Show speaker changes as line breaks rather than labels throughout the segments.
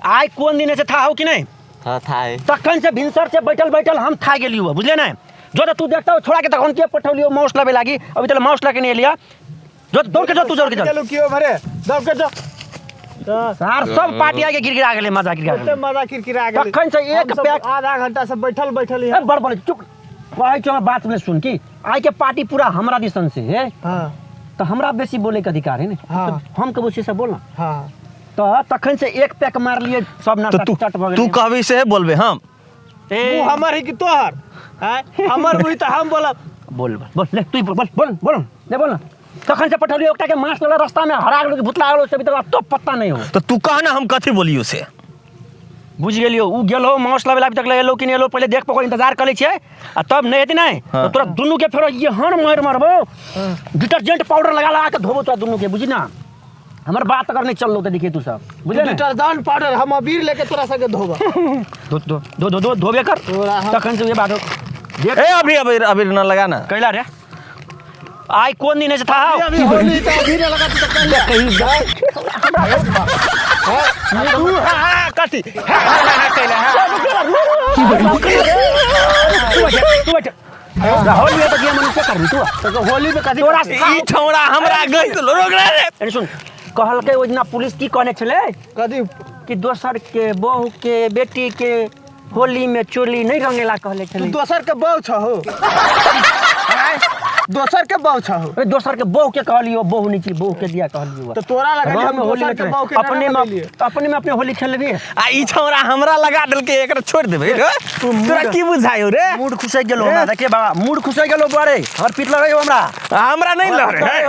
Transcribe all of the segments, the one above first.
आइ कोन दिन छै था हो कि नहीं?
हाँ था है।
तखन से भिनसर से बैठल बैठल हम था गेलियो हँ, बुझले नहीं? जो तो तू देखता हो छोड़ा के तखन के पठौलियो माउस लाबे लागी, अभी तक माउस लाके नहीं एलिया। जो दौड़ के जो तू दौड़ के चल।
चलू कियो भरे दौड़ के जो।
सार सब पार्टी आके गिरगिरा गेलै, मजा गिरगिरा
ओते
गेलै।
मजा किरकिरा गेलै।
तखन से एक
हम सब
पैक
आधा घंटा से बैठल बैठल
ए,
यहाँ।
बड़ बड़ चुप कहै छौ, हमर बात सुन सुन की आइ के पार्टी पूरा हमरा दिसन से है।
हाँ।
तो हमरा बेसी बोले के अधिकार है ने।
हाँ।
तो हम कहबो से सब बोल ना।
हाँ।
तो तखन से एक पैक मार लिए सब
तो
नाश्ता
तू
चट भऽ
तू
गेलै।
कहबी से बोलबे हम।
ए,
मुँह हमर है कि तोहर? आँय? हमर मुँह तऽ हम बोलब।
बोल बोल बोल ले तू ही बोल बोल बोल बोल ले बोल ना। तखन से पठौलियो एकटा के मांस लेला रास्ता में हरा गेलो कि भुतला गेलो से अभी तक तो पता नहीं हो।
तो तू कह ना हम कथी बोलियो से।
बुझि गेलियो उ गेल हो मांस लाबे ला अभी तक ले एलो कि नहीं एलो, पहिले देख पकड़ इंतजार करै छियै आ तब नहीं हेतै नहीं
हाँ।
तो तोरा दुनू के फेरो एहन मारि मारबो, डिटर्जेंट पाउडर लगा लगा के धोबो तोरा दुनू के, बुझी ना? हमर बात अगर नहीं चललो तऽ देखिए तू सब, बुझले ने?
डिटर्जेंट पाउडर हम अबीर लेके तोरा संगे धोबा।
धो धो धो धो धो धोबे कर।
तोरा हम-
तखन से ये बात हो। देख
ए अभी अभी अभी ना लगा ना।
कैला रे आइ कोन दिन है से था
अभी होली तऽ अबीर लगा तू तऽ कहिया?
कहीं
तू हाँ हाँ कथी हाँ हाँ हाँ कैला हाँ।
तू बैठ तू बैठ राहुल ये तो मनुष्य कर तू
तो होली में कथी
तोरा
ई छौड़ा हमरा गई तो रोक रे।
एने सुन कहलकै ओहि दिना पुलिस की कहने छलै
कथी?
कि दोसर के बहू के बेटी के होली में चोली नहीं रंगेला कहले
तू
छलै।
दोसर के बहू छहो। दोसर के बहू छहो।
ए, दोसर के बहू के कहलियो, बहू नहीं छी, बहू के दिया कहलियो।
तो तोरा लगल
रंग
हम
में होली
दोसर के
नहीं
बहू के
अपने
ना
में
लगेलिए।
अपने में अपने होली खेलबी।
आ ई छौड़ा हमरा लगा देलकै, एकरा छोड़ देबै रे।
तू मूड-
तोरा की बुझायो रे?
मूड खुसै गेलो हमरा, देखिए बाबा मूड खुसै गेलो बड़े, हमर पीठ लगै हमरा।
हमरा नहीं लगे है।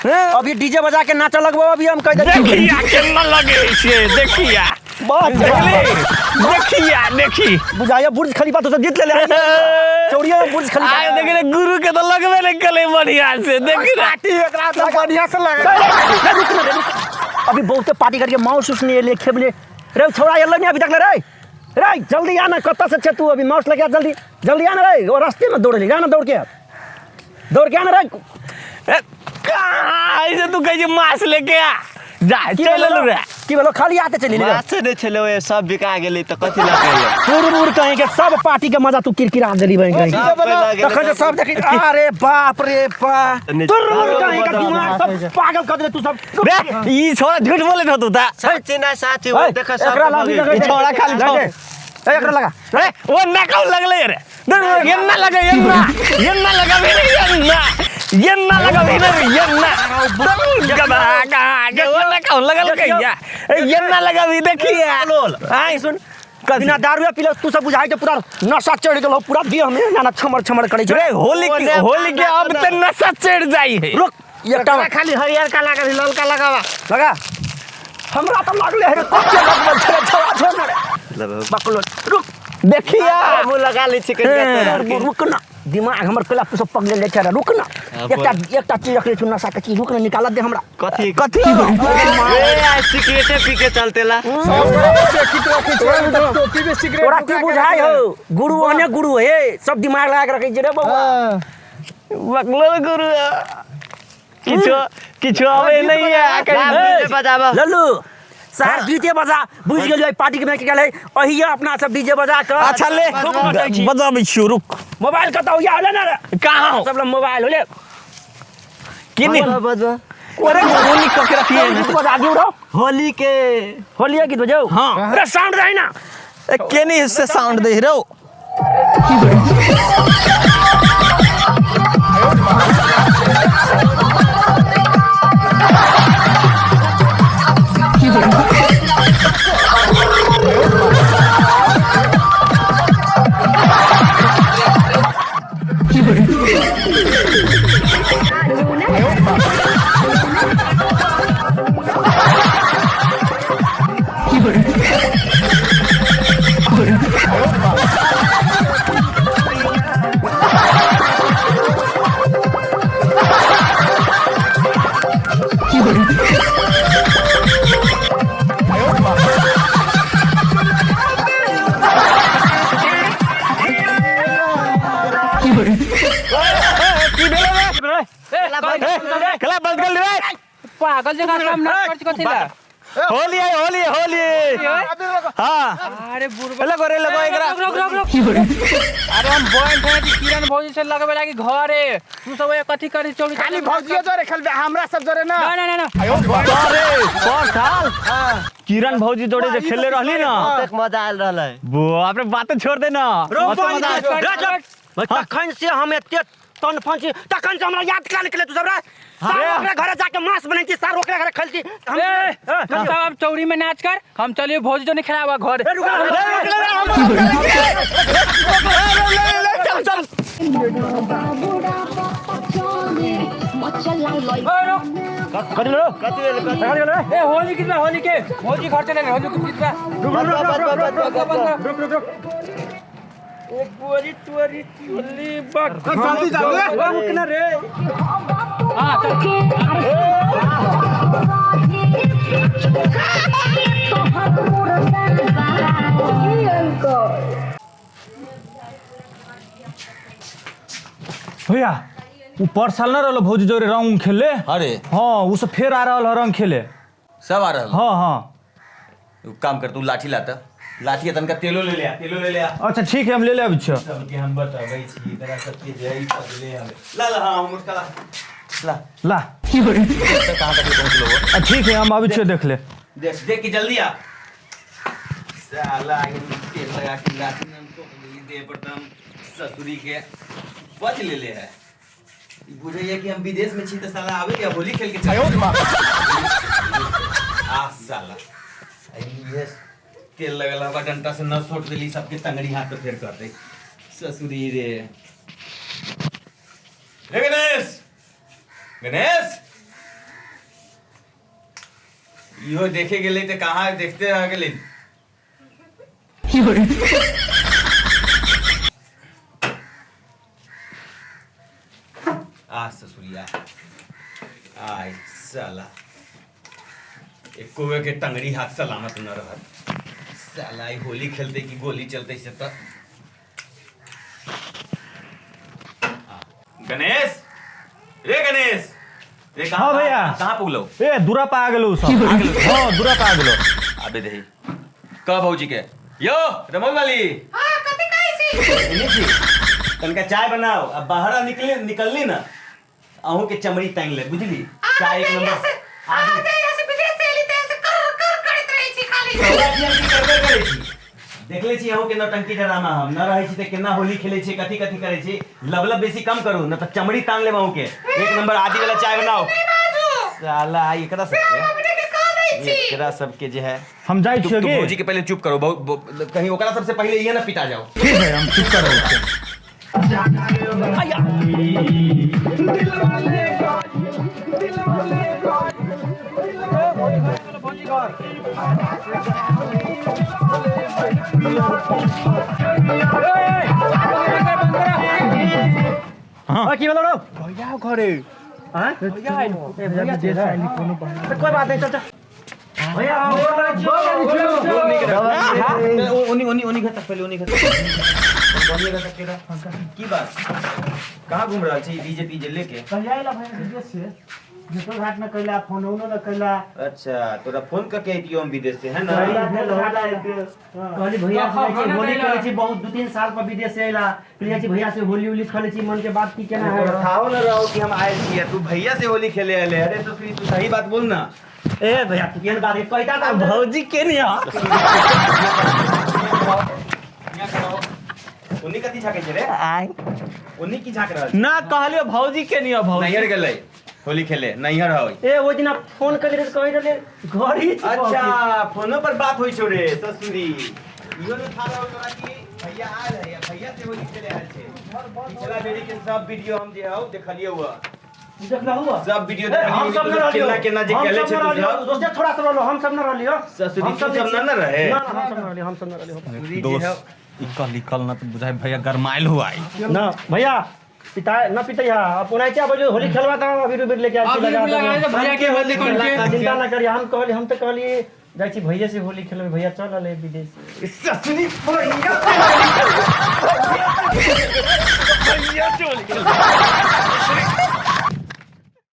हैं?
अभी डीजे बजा के नाचा लगबो अभी हम कह दै छी।
देखिया केना लगे छै, देखिया।
बाप रे।
देखली? देखिया, देखी।
बुझाइया बुर्ज खलीफा तो सब जीत लेले है। चौड़िया में बुर्ज खलीफा।
आय देख रे गुरु के तो लगबे नहीं कले बढ़िया से, देखी ना।
पार्टी एकरा तो बढ़िया से लगे।
रे, रुक ना रे, रुक। अभी बहुते पार्टी करके माउस उस नहीं एले खेबले रे छोड़ा एलो नहीं अभी तक ले रे। रे जल्दी आना, कत्ता से छे तू अभी माउस लगे जल्दी जल्दी आना रे, वो रास्ते में दौड़ ले आना, दौड़ के दौड़ के आना रे।
ए, कहाँ ऐसे तू कहे माछ लेके आ जा,
की
चल
भेलो?
एलू रे।
की भेलो? खाली आते चली ले।
माछ नहि छलै ओए, सब बिका गेलै तऽ कथी लऽ के एलै?
तुर मुर कहीं के सब पार्टी के मजा तू किरकिरा देली बहिन कहीं के।
सब लऽ गेलै।
तखन से सब देखी अरे बाप रे बाप,
नहि,
तुर मुर कहीं के
बता,
दिमाग सब पागल कर देले तू सब।
रे ई छोड़ा झूठ बोले तू ता।
साँची ना साँची,
ए,
ओ देख सब
एकरा ला,
भऽ गेल।
अभी
ई छोड़ा खाली
लगा
छोड़।
दे। ए, एकरा लगा।
रे वो नाकाउ लगलै रे। देख, एन्ना लगे, एन्ना। एन्ना लगाबी रे, एन्ना। एन्ना लगाबी रे, एन्ना। गधा, कहाँ के वो नाकाउ लगल कहिया। ए, एन्ना लगाबी, देखिया।
आइ सुन, बिना दारू पीले तू सब बुझाइ के पूरा नशा चढ़ गेल हो पूरा देह में, ना ना छमर छमर करै छै।
रे होली के अब त नशा चढ़ जाइ है।
रुक, एकटा
एकरा खाली हरियर का लागल, ललका लगावा।
लगा। हमरा त लागले हे रे, कते लगबल छले, छोड़ा छोड़ ना रे। बकलो, रुक।
देखिया।
हमहूँ लगा लै छी कनिका तोरा आरके।
रुक ना, दिमाग हमर कला सब पकड़ले ले छै रे, रुक ना।
हाँ,
एकटा
बोल।
एकटा चीज रखले छु नशा के चीज, रुक ना, निकाल दे हमरा।
कथी?
कथी?
ए, आ सिगरेटे पी के चलते ला।
टोपी में सिगरेट
तोरा
नुका
की
के
बुझाइ
रखले।
हो? गुरु ओने गुरु हे, सब दिमाग लगा के रखै छै रे बौआ।
हाँ।
बकलो गुरु किछो किछो आबै नहीं है।
ला, डीजे बजाबऽ।
लल्लू सार डीजे बजा, बुझि गेलियो एहि पार्टी के में की गेलै, अहिया अपना सब डीजे बजा के।
अच्छा ले,
खूब नचै छी।
बजाबै छियौ, रुक।
मोबाइल कतौ या होले ना रे?
कहाँ हो?
सब लग मोबाइल होले।
की नहीं?
बजबा।
अरे होली कऽ के रखिए।
गीत बजा दियौ रौ।
होली के।
होलिया गीत बजाउ।
हाँ।
अरे साउंड रही ना।
ए, केनी से साउंड दे रौ? कला बंद कर ले रे।
पागल जगह सामना कर कथी ला?
होली है, होली होली। हाँ
अरे बुढ़बा
लगो रे लगो एकरा।
रुक रुक रुक रुक। अरे हम बहन ठोड़ा छी किरण भौजी से लगबे लागी घरे, तू सब ये कथी करी चौरी?
खाली भौजियो जोरे खेलबे, हमरा सब जोरे ना।
ना ना ना ना।
अरे पर साल किरण भौजी जोड़े जे खेले रहली ना,
देख मजा आयल रहलै।
बाप रे बात छोड़ दे ना।
तखन से हम एते तन फन छी, तखन से हमरा याद करा निकले तू सब रे। सार ओकरा घरे जाके मांस बनैती, सार ओकरा घरे खेलती।
ए तू सब अब चौरी में नाच कर, हम चलिए भौजी जो नहीं खेलावा घर।
चल चल।
कथी लो कथी लो?
ए होली कितना होली के भौजी घर चले गए, होली कितना?
रुक रुक रुक रुक रुक रुक। एक बोरी तोरी चोली बक
जल्दी जल्दी
रुक ना रे।
हां चल।
भैया उ पर साल न रहलो भौजी जोरे रंग खेले।
अरे
हाँ उ सब फेर आ रहल है रंग खेले।
सब आ रहल।
हाँ हाँ
काम कर तू लाठी लाता, लाठी तनका तेलो ले ले, तेलो ले ले।
अच्छा ठीक है हम ले ले आबै छियो।
सबके हम बताबै छी एकरा सबके जय पगले हवे। ला ला हां मुस्का ला ला
ला।
तो कहां तक पहुंचलो हो?
ठीक है हम आबै छियो देख ले।
देख देख के जल्दी आ। साला तेल लगा के लाठी हम तो दे पर हम ससुरी के बच ले ले है। बुझैया कि हम विदेश में छी त साला आवे के होली खेल के चल। आ साला ये तेल लगल होगा डंटा से न सोट देली सबके तंगड़ी हाथ पे फेर कर दे ससुरी रे। रे गणेश, गणेश इहो देखे गेलै त कहाँ देखते रह गेलै। आ ससुरिया आय साला एको बेर के टंगड़ी हाथ सलामत न रहत। साला ई होली खेलते कि गोली चलते से त। गणेश रे गणेश रे कहाँ
हाँ भैया।
कहाँ पुगलो?
ए दूरा पा आ गेलो सब। हाँ दूरा पा आ गेलो।
आबे दही कह भौजी के यो रमौल वाली। हां कथि कहै छी? तनका चाय बनाओ। अब बाहर निकले निकलनी ना अहूँ के चमड़ी तांग ले बुझली। चाय एक नंबर। देखले छी अहूँ के नौटंकी डरामा। हम न रहै छी त केना होली खेलै छी, कथी कथी करै छी। लबलब बेसी कम करू न त चमड़ी तांग लेब अहूँ के। एक नंबर आदि वाला चाय बनाओ। साला एकरा सबके एकरा सबके जे है
हम जाइ छियो
तू
की।
भौजी के पहले चुप करो, कहीं ओकरा सबसे पहले ये ना पिटा जाओ।
ठीक है हम चुप करो।
हाँ की भेलो रो भैया घरे? हां भैया कोई बात नहीं, चल चल भैया।
ओनी ओनी ओनी घर तक पहले ओनी घर तक की बात? कहाँ घूम रहल छी डीजे पीजे लेके?
कहिया आइला भैया विदेश से? भेटो घाट न कैला, फोन उनो न कैला।
अच्छा तोरा फोन करके अइतियो हम विदेश से है ना?
कहली भैया से होली खेलै छी बहुत 2-3 साल पर विदेश से अइला। कहली छी भैया से होली उली खेलै छी, मन के बात की केना है।
थाओ न रहो कि हम आयल छी, तू भैया से होली खेले आले। अरे तो फिर तू सही बात बोल ना।
ए भैया तू केहन बात कहता त
भौजी के नहीं आ।
ओनी कथी झाके छै रे?
आय
ओनी की झाक रहल?
ना कहलियो भौजी के नहीं आ। भौजी
नैहर गेलै होली खेले, नैहर होई।
ए ओइ दिना फोन करी रे कहि रहले घरी छी।
अच्छा फोनो पर बात होई छौ रे ससुरी। इहो न था रहल तोरा कि भैया आयल है या भैया से होली खेले आयल छै। पिछला बेरी के सब वीडियो हम जे हौ देखलियो हुआ।
देखला हुआ
सब वीडियो
हम सब न रहलियो।
केना केना जे
हम
खेले
सब
छै
न
तू
रहलियो।
सब।
दोस्ते छोड़ा सब रहलो, हम सब न रहलियो।
ससुरी तू सब न न रहे।
ना ना हम सब न रहलियो, हम सब न रहलियो।
दोस्त इकल इकल ना तो बुझाई भैया गरमाइल हुआ आई
ना भैया पिता न पितैया अब ओनाहिते आबै जो होली खेलवा त अबीर उबीर लेके आयल छी,
अबीर
लगा
लगा
देबै।
दे भैया के होली कोन के।
चिंता ना करिए। हम कहली, हम त कहली जाइ छी भैया से होली खेलबै, भैया चल अलै विदेश से।
ससुरी भैया
भैया से होली खेलबै।